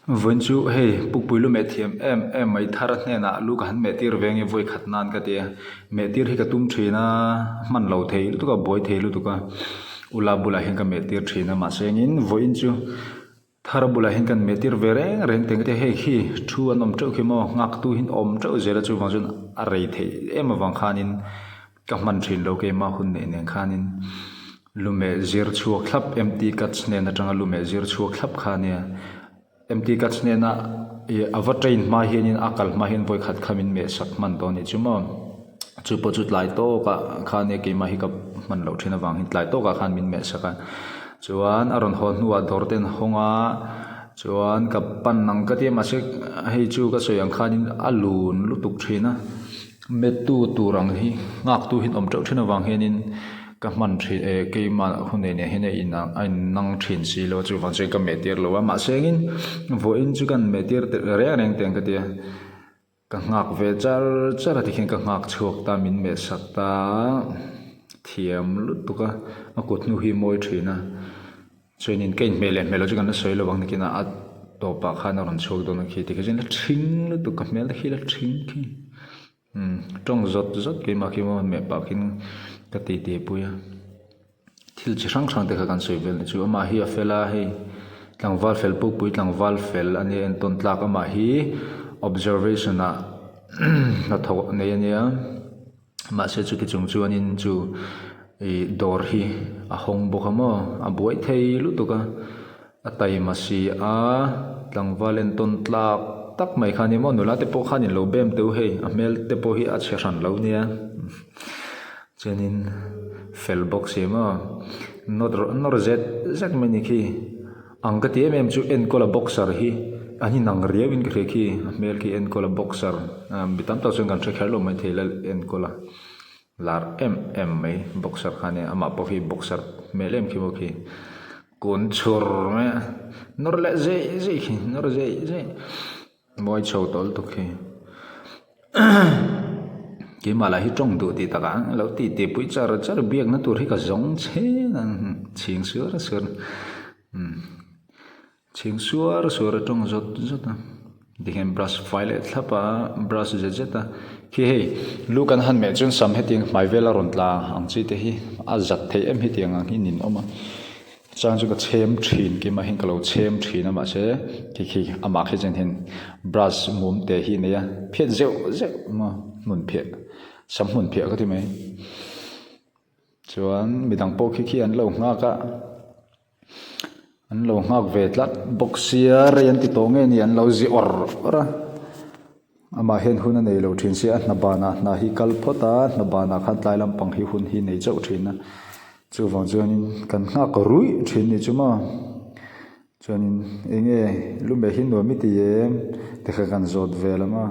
Vawiin chu hei pukpui lu meh thiam em em mai thar hnenah lu ka han meh tir ve nge vawi khat nan ka ti a meh tir hi ka tum thin a hman lo thei lutuk a buai thei lutuk a ula bulah hian ka meh tir thin a mahse engin vawiin chu thar bulah hian kan meh tir ve reng reng teng te hei khi thu an awm teuh khi maw nghak tu hi an awm teuh zel a chuvang chuan a rei theih em avang khanin ka hman thin lo keimah hun neih nen khanin. Lumeh zir chhuak thlap MT Cuts hnen atanga lumeh zir chhuak thlap kha ania. MT Cuts hnena ih a va train hma hianin a kal hma hian vawi khat kha min meh sak hman tawh a nih chu maw. Chu pawh chu tlai tawkah kha ania keimah hi ka hman loh thin avang hian tlai tawkah khan min meh sak a. Chuan a rawn haw hnuah dawr te an hawng a, chuan ka pan ang ka ti a mahse hei chu ka sawi ang khanin a lun lutuk thin a. Mettu tur ang hi nghaktu hi an awm teuh thin avang hianin ka hman thin eh keimah hun nei nen hian a in a innang thin si lo a chuvang chuan ka meh tir lo a mahse engin vawiin chu kan meh tir reng reng teng ka ti a ka nghak ve char char a tikhian ka nghak chhuak ta min meh sak ta thiam lutuk a a kut hnu hi mawi thin a. Chuanin ka inhmeh leh hmel loh chu kan la sawi lo ang nakinah a tawpah khan a rawn chhuak dawn a khi tikha chuan la ṭhing lutuk ka hmel te khi la ṭhing khi umm ṭawng zawt zawt keimah khi maw meh pah khin ka ti ti pui a thil chi hrang hrang te kha kan sawi vel chu amah hi a fel a hei tlangval fel pukpui tlangval fel a nia entawn tlak amah hi observation ah hnathawh nei a nia. Mahse chuti chung chuanin chu ih dawr hi a hawng bawk a maw a buai thei lutuk a a taima si a tlangval entawn tlak tak mai kha a ni maw nula te pawh khan in lo bem teuh hei a hmel te pawh hi a chhe hran lo nia chuanin fel bawk si maw nawr nawr zet zet mai a ni khi. Ang ka ti em em chu enkawl a boxer hi an inang riau in ka hria khi a hmel khi enkawl a boxer mi tam tak chuan kan hre kher lo maithei la enkawl a lar em em mai boxer kha ania amah pawh khi boxer hmel em khi maw khi kun chhur mai a nawr leh zeih zeih khi nawr zeih zeih mawi chho tawh lutuk khi keimah lah hi tawng duh tih takah lo ti ti pui char char biakna tur hi ka zawng chhen a chhing suar suar umm chhing suar suar a tawng zawt zawt a tikhian brush fai leh thlap a brush zet zet a khi hei lu kan han meh chuan sam hetiang hmai vel a rawn tla ang chi te hi a zat theih em hetiang ang hi nin awm a. Chuan chu ka chhem thin keimah hian ka lo chhem thin a mahse khi khi amah khi chuan hian brush mum te hi a nei a phiat zeuh zeuh maw hmun phiah sam hmun phiah ka ti mai chuan midang pawh khi khi an lo nghak a an lo nghak ve tlat bawk sia rei an ti tawh nge ni an lo zi awr awr a amah hian hun a nei lo thin sia a hna banah hna hi kal phawt a hna banah khan tlai lampang hi hun hi nei chauh thin a. Chuvang chuanin kan nghak ruih thin ni chu maw chuanin eng nge lumeh hi nuam i ti em ti kha kan zawt ve lam a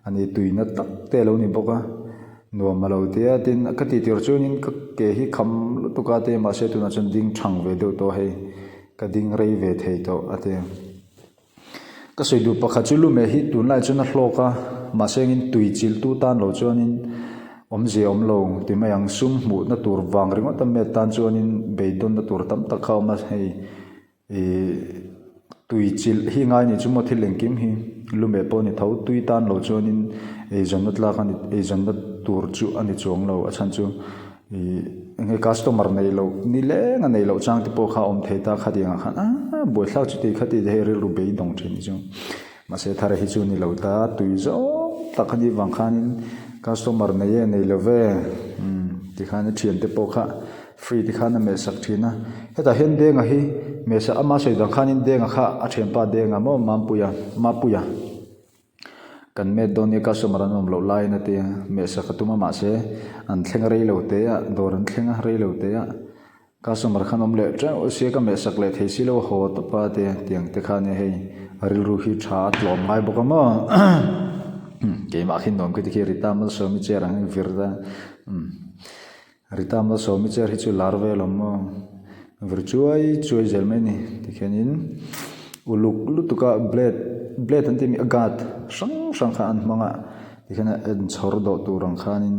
ani tuina tak te a lo ni bawk a nuam a lo ti a tin ka tih tir chuanin ka ke hi kham lutuk a te mahse tunah chuan ding thang ve deuh tawh hei ka ding rei ve thei tawh a ti. Ka sawi duh pakhat chu lumeh hi tunlai chuan a hlawk a, mahse engin tui chilh tu tan lo chuanin awmzia awm lo ti mai ang, sum hmuhna tur vang ringawt a met tan chuanin beidawnna tur tam tak kha a awm a, hei ih tui chilh hi ngai ni chu maw thil engkim hi lumeh pawh a ni tho, tui tan lo chuanin eizawnna tlak a ni eizawnna tur chu a ni chuang lo a chhan chu. Ih enge customer neih loh ni leng a neih loh chang te pawh kha a awm thei ta khatiang ah khan aaa buaithlak chu tih kha tih te hei rilru beidawng thin chu mahse thar hi chu ni lo ta tui zawng tak a nih vang khanin customer nei e nei lo ve umm tikhan a thiante pawh kha free te khan a meh sak thin a hetah hian denga hi meh sak ama sawi dang khanin denga kha a thianpa denga maw mampuia mapuia. Kan met dawn nia customer an awm loh laiin a ti a, mehsak a tum a mahse an thleng rei lo te a, dawr an thleng a rei lo te a, customer khan awm leh teuh sia ka mehsak leh thei si lo a haw tawp a ti a, tiang te kha ania hei rilru hi tha a tlawm ngai bawk a maw keimah khi nuam khi tikhi Rita Malsawmi chair ang hi vir ta umm Rita Malsawmi chair hi chu lar vel awm maw vir chuai chuai zel mai a ni tikhianin uluk lutuk a blade blade an tih mi a guard hrang hrang kha an hmang a tikhian a en chhawr dawh tur ang khanin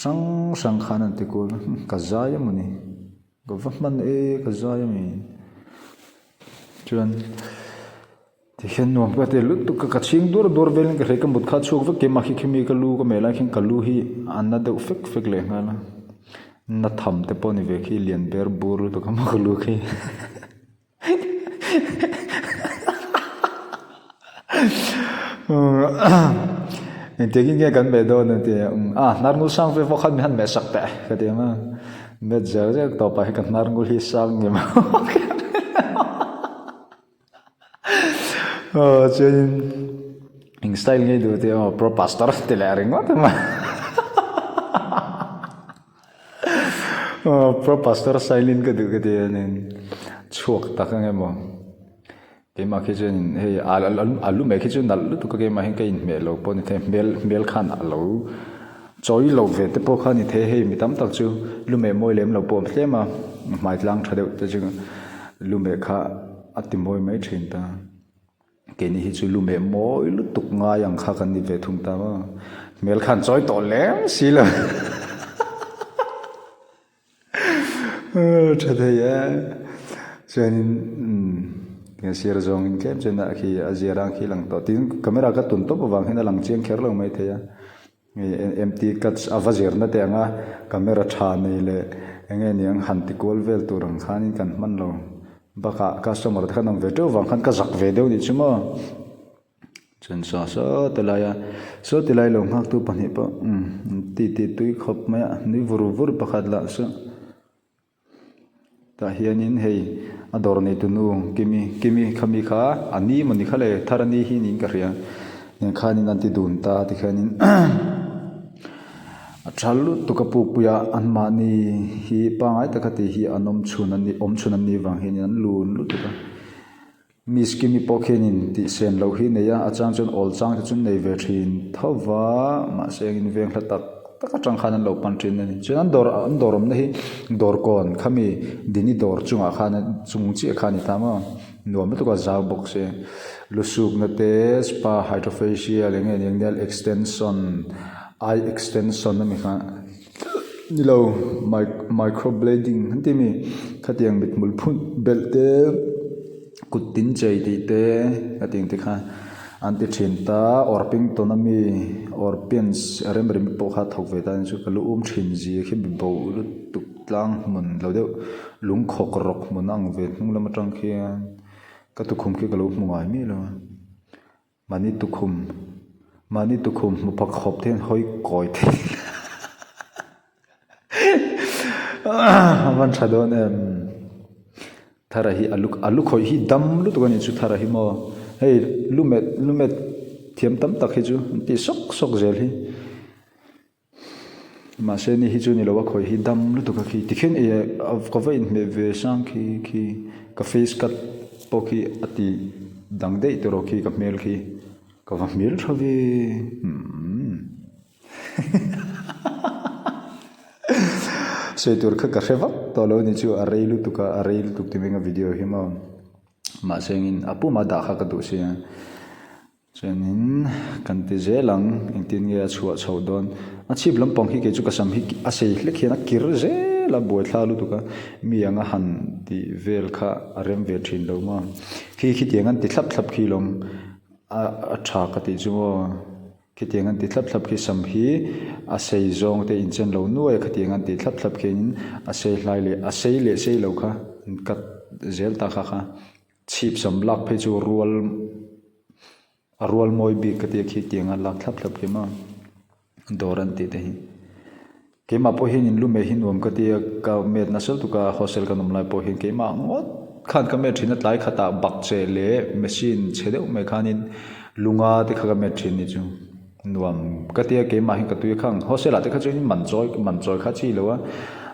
hrang hrang khan an ti kual a ka zai emawni ka va hman e ka zai a mi chuan. Tikhian nuam ka ti lutuk a, ka chhing dur dur velin ka hrei ka mut kha chhuak vek keimah khi khimi ka lu ka meh lai khian ka lu hi a na deuh fek fek leh nghal a, na tham te pawh ni ve khi lian ber bur lutuk a maw ka lu khi. Engtiangin nge kan meh dawn a ti a, a hnar ngul sang ve pawh khan min han meh sak teh ka ti ang a, met zel zel tawpah hi ka hnar ngul hi sang nge maw aw chuanin eng style nge duh tih aw pro pastor ti leh ringawt a maw. Aw pro pastor style in ka duh ka ti a nin chhuak tak ang emaw keimah khi chuanin hei a lu mai khi chu nalh lutuk a keimah hian ka inhmeh lo pawh a ni thei a hmel hmel khan a lo chawi lo ve te pawh kha a ni thei a hei mi tam tak chu lu meh mawi lem lo pawh a awm tlem a hmai tlang tha deuh te chu lu meh kha a ti mawi mai thin ta. Keini hi chu lu meh mawi lutuk ngai ang kha kan ni ve thung ta maw. Hmel khan chawi tawh lem si lo. Tha thei e. Chuanin umm sir zawngin tlem chuan a khi a zia rang khi a lang tawh. Tin camera ka tun tawp avang hian a lang chiang kher lo mai thei a. Empty cuts a va zirna teh ang a, camera tha nei leh eng nge niang han ti kual vel tur ang khanin kan hman lo. Bakah customer te khan awm ve teuh vang khan ka zak ve deuh nih chu maw. Chuan saw saw ti lai a, saw ti lai lo nghaktu pahnih pawh umm an ti ti tui khawp mai a, nui vur vur pakhat lah chu. Tah hianin hei a dawr neitu nu Kimi Kimi khami kha a ni maw ni kha le thar a ni hi niin ka hria nen khanin an ti dun ta tikhianin a tha lutuk a pukpui a anmahni hi pangngai taka tih hi an awm chhun an nih awm chhun an nih vang hianin an lun lutuk a. Miss Kimi pawh khianin tihsen loh hi nei a, a chang chuan awl chang te chu nei ve thin tho va, mahse engin veng hla tak tak atang khan an lo pan thin a ni. Chuan an dawr an dawr awmna hi dawr kawn khami Dini dawr chungah khan chung chiah kha a ni ta maw, nuam lutuk a zau bawk si. Lusukna te spa hydrofacial eng nge ni ang nail extension eye extension a mi kha. Ni lo micro blading an tih a mi khatiang mithmul phun belh te kut tin chei tih te khatiang te kha an ti thin ta Orpington ami Orpians remremi pawh kha a thawk ve ta a ni chu ka lu um thin zia khi mi bo lutuk tlang hmun lo deuh lungkhawk rawk hmun a ang ve hnung lam atang khian ka tukhum khi ka lo hmu ngai miah lo a. Mahni tukhum mahni tukhum hmu phak khawp te hian hawi kawi thei a van tha dawn em Thara hi a lu a lu khawih hi dam lutuk a nih chu Thara hi maw hei lu met lu met thiam tam tak hi chu an tih sawk sawk zel hi. Mahse ni hi chu ni lo a khawi hi dam lutuk a khi tikhian ih ka va inhmeh ve sang khi khi ka face cut pawh khi a ti dang daih tawh rawh khi ka hmel khi ka va hmel tha ve umm sawi tur kha ka hre vak tawh lo ni chu a rei lutuk a a rei lutuk ti mai ang a video hi maw mahse engin a puma dah kha ka duh sia. Chuanin kan ti zel ang, engtin nge a chhuah chhoh dawn? A chhip lampang hi kei chu ka sam hi a sei hlek hian a kir zel a, buaithla lutuk a, mi anga han tih vel kha a rem ve thin lo maw? Khi khitiang an ti thlap thlap khi lawm a a tha ka tih chu maw? Khitiang an ti thlap thlap khi sam hi a sei zawng te inchen lo nuai a, khatiang an ti thlap thlap khianin a sei hlai leh a sei leh sei lo kha an cut zel ta kha kha. Chhip sam lak phei chu rual a rual mawi bik ka tia khi tiang a lak thlap thlap khi maw dawr an tih te hi keimah pawh hian in lu meh hi nuam ka tia ka met nasa lutuk a hostel kan awm lai pawh hian keimah ngawt khan ka met thin a tlai khatah bakcheh leh machine chhe deuh mai khanin lunga te kha ka met thin ni chu. Nuam ka tia keimah hi ka tui a khang hostel ah te kha chuan man chawi man chawi kha chi lo a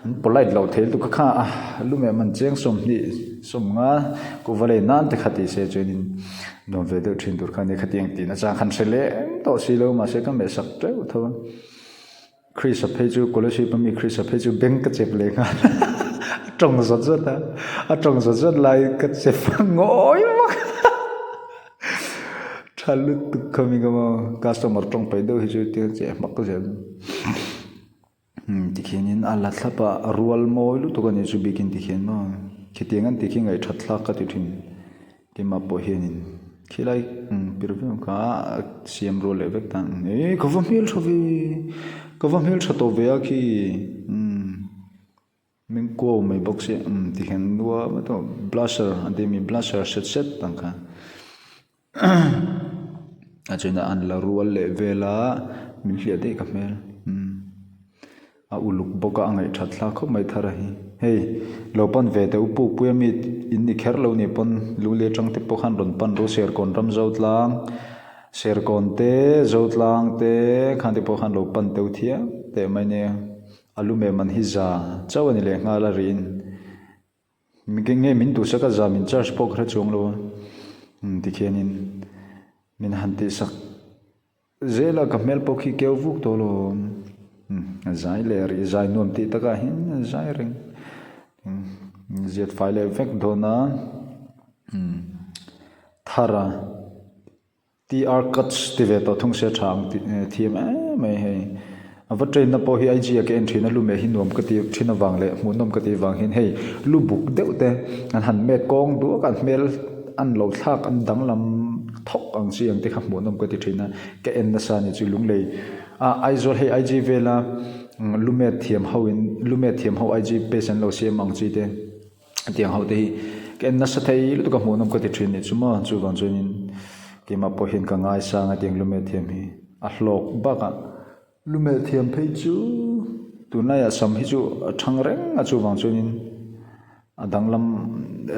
an polite loh thei lutuk a kha a lumeh man cheng 20 sawmnga kuhva lei nan te kha tih se chuanin nuam ve deuh thin tur kha ania khatiang tih nachang khan hre lem tawh si lo mahse ka meh sak teuh tho a Krista phei chu scholarship ami Krista phei chu bank ka chep leh nghal a tawng zawt zawt a a tawng zawt zawt lai ka chep ngawi vak. Tha lutuk kha mi ka maw customer tawng paih deuh hi chu tiang chiah hmak zel tikhianin a la thlap a a rual mawi lutuk a nih chu bikin tikhian maw khitiang an tih khi ngaihthat thlak ka ti thin keimah pawh hianin. Khilai pir viau kha siam rual leh vek ta eh ka va hmel tha ve ka va hmel tha tawh ve a khi umm min kuau mai bawk sia umm tikhian nuam a tawh blusher an tih ami blusher set set ang kha a then ah an la rual leh vel a min hliah daih ka hmel umm. A uluk bawk a, a ngaihthat thlak khawp mai thar a hi. Hei, lo pan ve teh u Pukpuia mi in ni kher lo nih pawn Lungli atang te pawh khan rawn pan ru Serkawn ram Zotlang, Serkawn te, Zotlang te khan te pawh khan lo pan teuh thiam teh mai nia. A lu meh man hi za chauh a ni leh nghal a riin. Nge min duhsak a za min charge pawh ka hre chuang lo a, tikhianin min han tihsak. Zela ka hmel pawh khi keu vuk tawh lo a zai leh rih zai nuam tih takah hian a zai reng ziat fai leh vek dawn a thar a TR cuts ti ve tawh thung se tha ang tih thiam em mai hei. A va train na pawh hi IG ah ka en thin a lu meh hi nuam ka ti thin avang leh hmuhnawm ka tih vang hian hei lu buk deuh te an han mek kawng duak a an hmel an lo thlak an danglam thawk ang chi ang te kha hmuhnawm ka ti thin a ka en nasa a ni chu lunglei ah Aizawl hei IG vela lu met thiam ho in lu met thiam ho IG page an lo siam ang chi te hetiang ho te hi ka en nasa thei lutuk a hmuhnawm ka ti thin a ni chu maw chuvang chuanin keimah pawh hian ka ngaisang a tiang lu met thiam hi a hlawk bakah. Lumel thiam phei chu tunlaiah sam hi chu a thang reng a chuvang chuanin a danglam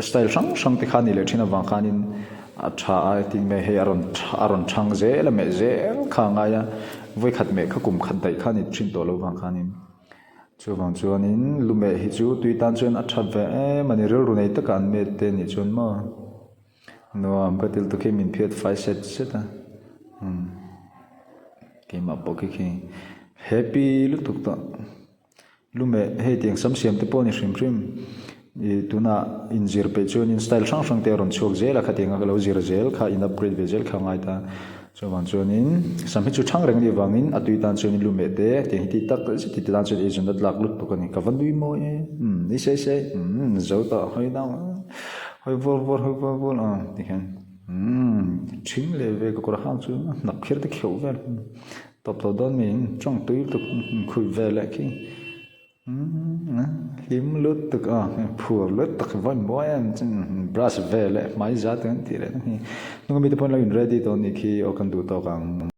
style hrang hrang te kha a nih leh thin avang khanin a tha a tin mai hei a rawn a rawn thang zel a meh zel kha a ngai a vawikhat meh kha kum khat daih kha a ni thin tawh lo vang khanin chuvang chuanin lumeh hi chu tui tan chuan a that ve em a ni rilru nei taka an met te nih chuan maw. Nuam ka til tuk hi min phiat fai set set a umm keimah pawh khi khi happy lutuk tawh lumeh hei tiang sam siam te pawh a ni hrim hrim ih tunah inzir peih chuanin style hrang hrang te a rawn chhuak zel a khatianga ka lo zir zel kha in upgrade ve zel kha a ngai ta chuvang chuanin sam hi chu thang reng a nih vangin a tui tan chuanin lumeh te tiang hi tih tak zet hi ti tan chuan eizawn a tlak lutuk a ni ka va nui mawi e umm ni sei sei umm zo tawh hawi dang. Hawi vual vual hawi vual vual a ti hian umm thing leh ve ka kawr hang chu a hnap kher te kheuh vel tawp tawh dawn mi tawng tui lutuk khuih ve leh khi umm hlim lutuk a phur lutuk vawi mawi em chuan brush ve leh hmai za te an tih leh hi hnung ami te pawh an lo in ready tawh a nih khi aw kan duh tawk ang.